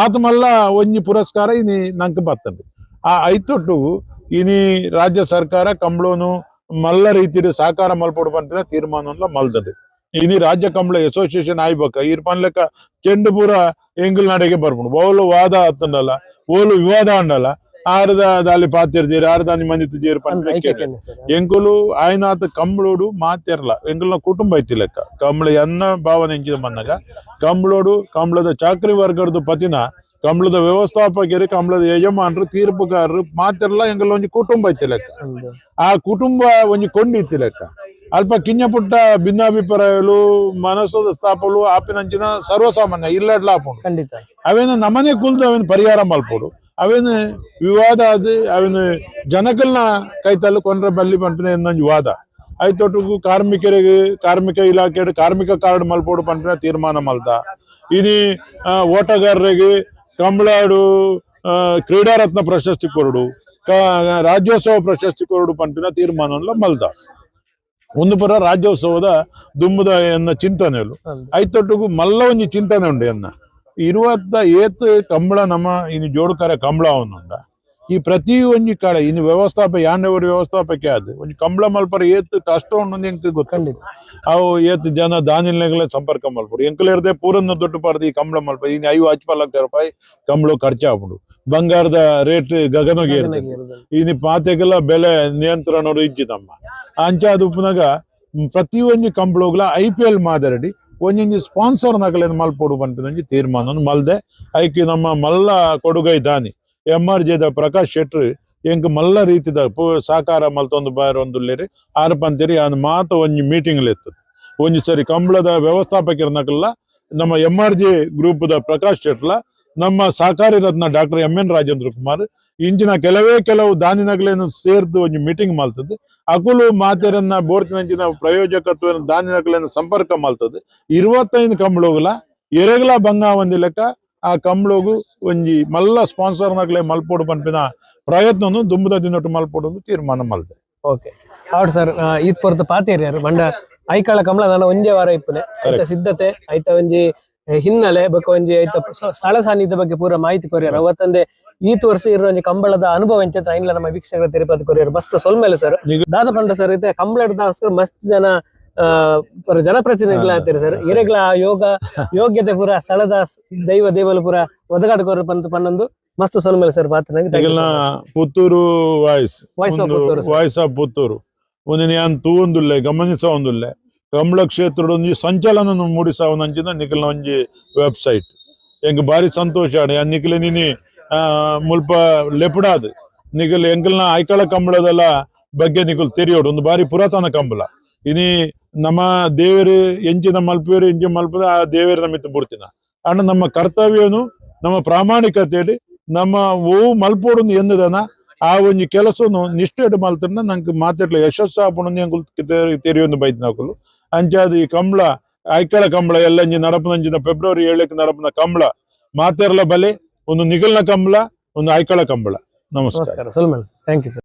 ಆತ ಮಲ್ಲ ಒಂಜಿ ಪುರಸ್ಕಾರ ಇನಿ ನಂಗೆ ಬತ್ತಂಡು. ಆ ಐತೊಟ್ಟು ಇನಿ ರಾಜ್ಯ ಸರ್ಕಾರ ಕಂಬಳನು ಮಲ್ಲ ರೀತಿಯ ಸಹಕಾರ ಮಲ್ಪೊಡು ಪನ್ಪಿನ ತೀರ್ಮಾನವನ್ನ ಮಲ್ದದು. ಇನಿ ರಾಜ್ಯ ಕಂಬಳ ಅಸೋಸಿಯೇಷನ್ ಆಯ್ಬಕ್ಕ ಈರ್ ಪನ್ಲೆಕ್ಕ ಚೆಂಡು ಪೂರ ಎಂಗಲ್ ನಾಡಿಗೆ ಬರ್ಪುಂಡು. ಓಲು ವಾದ ಆತಂಡಲ್ಲ ಓಲು ವಿವಾದ ಅಂಡಲ್ಲ ಆರದ ದಾಲಿ ಪಾತಿರ್ಜೀರು ಆರದಾನಿ ಮಂದಿತ್ತು ಪನ್ಪಿನ ಎಂಕುಲು ಆಯ್ನಾತ ಕಂಬಳೋಡು ಮಾತಿರ್ಲ ಎಂಕುಲ್ನ ಕುಟುಂಬ ಐತಿ ಲೆಕ್ಕ ಕಂಬಳ ಎನ್ನ ಭಾವನೆ ಎಂಚಿದ ಮನ್ನಗ ಕಂಬಳೋಡು ಕಂಬಳದ ಚಾಕ್ರಿ ವರ್ಗದ ಪತಿನ ಕಂಬಳದ ವ್ಯವಸ್ಥಾಪಕರು ಕಂಬಳದ ಯಜಮಾನರು ತೀರ್ಪುಗಾರರು ಮಾತಿರ್ಲ ಎಂಕುಲ ಒಂಜಿ ಕುಟುಂಬ ಐತಿ ಲೆಕ್ಕ. ಆ ಕುಟುಂಬ ಒಂಜಿ ಕೊಂಡಿ ಇತ್ತಿ ಲೆಕ್ಕ ಅಲ್ಪ ಕಿಂಜ ಪುಟ್ಟ ಭಿನ್ನಾಭಿಪ್ರಾಯಗಳು ಮನಸ್ಸದ ಸ್ಥಾಪಲು ಆಪಿನಂಚಿನ ಸರ್ವಸಾಮಾನ್ಯ ಇಲ್ಲಡ್ಲ ಆಪುಂಡು. ಖಂಡಿತ ಅವೇನು ನಮ್ಮನೆ ಕುಲ್ದು ಅವೇನು ಪರಿಹಾರ ಮಲ್ಪೊಡು ಅವೇನು ವಿವಾದ ಅದು ಅವೇನು ಜನಕಲ್ನ ಕೈತಲ್ಲು ಕೊಂಡ್ರೆ ಬಲ್ಲಿ ಪನ್ಪಿನ ಇನ್ನೊಂದು ವಾದ ಐತೊಟ್ಟಿಗೂ ಕಾರ್ಮಿಕರಿಗೆ ಕಾರ್ಮಿಕ ಇಲಾಖೆ ಕಾರ್ಮಿಕ ಕಾರ್ಡ್ ಮಲ್ಪೊಡು ಪನ್ಪಿನ ತೀರ್ಮಾನ ಮಲ್ತ. ಇನಿ ಓಟಗಾರರಿಗೆ ಕಂಬಳಾಡು ಕ್ರೀಡಾರತ್ನ ಪ್ರಶಸ್ತಿ ಕೊರಡು ರಾಜ್ಯೋತ್ಸವ ಪ್ರಶಸ್ತಿ ಕೊರಡು ಪನ್ಪಿನ ತೀರ್ಮಾನವನ್ನ ಮಲ್ದ. ಒಂದು ಪರ ರಾಜ್ಯೋತ್ಸವದ ದುಂಬುದ ಎನ್ನ ಚಿಂತನೆಗಳು ಐತೊಟ್ಟಿಗೂ ಮಲ್ಲ ಒಂಜಿ ಚಿಂತನೆ ಉಂಡು ಎನ್ನ 28 ಕಂಬಳ ನಮ್ಮ ಇನ್ನು ಜೋಡುಕರ ಕಂಬಳ ಅವನುಂಡ ಈ ಪ್ರತಿ ಒಂಜಿ ಕಡೆ ಇನ್ನು ವ್ಯವಸ್ಥಾಪಕ ಯಾಂಡವರು ವ್ಯವಸ್ಥಾಪಕ ಅದು ಒಂಜಿ ಕಂಬಳ ಮಲ್ಪರ ಏತ್ ಕಷ್ಟ ಉಂಡು ಎಂಕ್ ಗೊತ್ತು. ಅವು ಏತ್ ಜನ ದಾನಿಲ್ನೆಗಳ ಸಂಪರ್ಕ ಮಲ್ಪಡು ಎಂಕುಲು ಇರ್ದೆ ಪೂರನ್ನ ದುಡ್ಡು ಪಾಡ್ದು ಈ ಕಂಬಳ ಮಲ್ಪ ಇನ್ನು 5 ಲಕ್ಷ ರೂಪಾಯಿ ಕಂಬಳ ಖರ್ಚಾಗ್ಬಿಡು. ಬಂಗಾರದ ರೇಟ್ ಗಗನಗೆ ಇನ್ನು ಪಾತೆಗೆಲ್ಲ ಬೆಲೆ ನಿಯಂತ್ರಣ ಇಜ್ಜಿ ನಮ್ಮ ಅಂಚಾದ ಉಪ್ಪುನಾಗ ಪ್ರತಿ ಒಂಜಿ ಕಂಬಳೋಗ್ಲ IPL ಮಾದರಡಿ ಒಂಜೊಂಜಿ ಸ್ಪಾನ್ಸರ್ ನಕಲೇನು ಮಲ್ಪೊಡು ಪನ್ಪಿನ ಒಂಜಿ ತೀರ್ಮಾನ ಮಲ್ದೆ. ಐಕ್ ನಮ್ಮ ಮಲ್ಲ ಕೊಡುಗೈ ದಾನಿ MRJ the Prakash Shetty ಎಂಕ್ ಮಲ್ಲ ರೀತಿದ ಸಹಕಾರ ಮಲ್ತೊಂದು ಬಾರ ಒಂದುಲ್ಲೇರಿ ಆರು ಪಂತೇರಿ ಆನ್ ಮಾತ ಒಂಜಿ ಮೀಟಿಂಗ್ ಇತ್ತದ ಒಂಜಿ ಸರಿ ಕಂಬಳದ ವ್ಯವಸ್ಥಾಪಕರ ನಕಲ್ಲ ನಮ್ಮ MRJ group the Prakash ಶೆಟ್ಲ ನಮ್ಮ ಸಹಕಾರಿ ರತ್ನ ಡಾಕ್ಟರ್ MN Rajendra Kumar ಇಂಚಿನ ಕೆಲವೇ ಕೆಲವು ದಾನಿನಗಲೇನು ಸೇರ್ದು ಒಂಜಿ ಮೀಟಿಂಗ್ ಮಲ್ತದೆ. ಅಕುಲು ಮಾತೆರನ್ನ ಬೋರ್ತಿನಂಚಿನ ಪ್ರಯೋಜಕತ್ವ ದಾನಿನಗಲೇನು ಸಂಪರ್ಕ ಮಲ್ತದೆ. 25 ಕಂಬಳೋಗುಲ ಎರೆಗಲ ಬಂಗ ಒಂದಿ ಲೆಕ್ಕ ಆ ಕಂಬಳೋಗು ಒಂಜಿ ಮಲ್ಲ ಸ್ಪಾನ್ಸರ್ ನಗಲೆ ಮಲ್ಪೋಡು ಪನ್ಪಿನ ಪ್ರಯತ್ನನು ದುಂಬುದ ದಿನೊಟ್ಟು ಮಲ್ಪೋಡು ತೀರ್ಮಾನ ಮಲ್ದೆ. ಓಕೆ ಹೌದು ಸರ್, ಈತ್ ಪೊರ್ತು ಪಾತೇರಿಯಾರು ಬಂಡ ಐಕಳ ಕಂಬಳ ನಾನು ಒಂಜೇ ವಾರ ಇಪ್ಪನೆ ಐತ ಸಿದ್ಧತೆ ಐತ ಒಂಜಿ ಹಿನ್ನೆಲೆ ಬೊಕ ಒಂಜಿ ಐತ ಸ್ಥಳ ಸಾನ್ನಿಧ್ಯ ಬಗ್ಗೆ ಪೂರ ಮಾಹಿತಿ ಕೊರಿಯರ್ ಅವತ್ತಂದೆ ಈತ್ ವರ್ಷ ಇರೋ ಒಂಜಿ ಕಂಬಳದ ಅನುಭವ ಎಂಚ ಐನ್ಲ ನಮ್ಮ ವೀಕ್ಷಕರ ತಿರುಪತಿ ಕೊರಿಯರ್ ಮಸ್ತ್ ಸೊಲ್ಮೇಲೆ ಸರ್. ದಾದ ಪಂಡ ಸರ್ ಐತೆ ಕಂಬಳ ಮಸ್ತ್ ಜನ ಪೂರ ಜನಪ್ರತಿನಿಧಿಗಳ ಆತೀರಿ ಸರ್. ಇರೆಗ್ಲ ಆ ಯೋಗ ಯೋಗ್ಯತೆ ಪೂರ ಸ್ಥಳದ ದೈವ ದೇವಲು ಪೂರ ಒದಗಾಟ ಕೊರು ಪಂತ ಪನ್ನೊಂದು ಮಸ್ತ್ ಸೊಲ್ಮೆಲೆ ಸರ್ ಪಾತ್ರ. ನಿಗಲ್ನ Puttur voice. Voice of Puttur sir. Voice of Puttur ಒಂದಿನ ಯಾನ್ ತೂವೊಂದುಲ್ಲೆ, ಗಮನಿಸವೊಂದುಲ್ಲೆ. ಕಂಬಳ ಕ್ಷೇತ್ರದ ಒಂಜಿ ಸಂಚಲನ ಮೂಡಿಸಾವನಂಚಿನ ನಿಕಲ್ನ ಒಂಜಿ ವೆಬ್ಸೈಟ್ ಎಂಕ್ ಬಾರಿ ಸಂತೋಷ ಆಂಡ್. ಯಾನ್ ನಿಕಲೆ ನಿನಿ ಮುಲ್ಪ ಲೆಪುಡಾದ್ ನಿಕಲ್ ಎಂಕಲ್ನ ಐಕಳ ಕಂಬಳದೆಲ್ಲ ಬಗ್ಗೆ ನಿಕುಲ್ ತೆರಿಯೋಡು. ಒಂದು ಬಾರಿ ಪುರಾತನ ಕಂಬಳ. ಇನಿ ನಮ್ಮ ದೇವರು ಎಂಚಿನ ಮಲ್ಪುವೆರು, ಎಂಚಿನ ಮಲ್ಪುವೆ, ಆ ದೇವೇರು ಮಿತ್ತು ಬುಡ್ತಿನ. ಅಂಡ ನಮ್ಮ ಕರ್ತವ್ಯನು, ನಮ್ಮ ಪ್ರಾಮಾಣಿಕತೆಡ್ ನಮ್ಮ ಓವು ಮಲ್ಪೋಡು ಎನ್ನುದನ ಆ ಒಂಜಿ ಕೆಲಸನು ನಿಷ್ಠೆಡ್ ಮಲ್ತಂಡ ನಂಗೆ ಮಾತಾಡ್ಲ ಯಶಸ್ಸು ಆಪುಂಡು ಎಂಕುಲು ತೆರಿಯೊಂದು ಬೈದಿನಕುಲು. ಅಂಚಾದ್ ಈ ಕಂಬಳ, ಐಕಳ ಕಂಬಳ ಎಲ್ಲಂಜಿ ನಡಪುನಂಚಿನ ಫೆಬ್ರವರಿ 7ಕ್ಕೆ ನಡಪುನ ಕಂಬಳ ಮಾತೆರ್ಲ ಬಲೆ. ಒಂದು ನಿಗಲ್ನ ಕಂಬಳ, ಒಂದು ಐಕಳ ಕಂಬಳ. ನಮಸ್ಕಾರ. ನಮಸ್ಕಾರ, ಸೊಲ್ಮೆಲೆ ಸರ್. Thank you sir.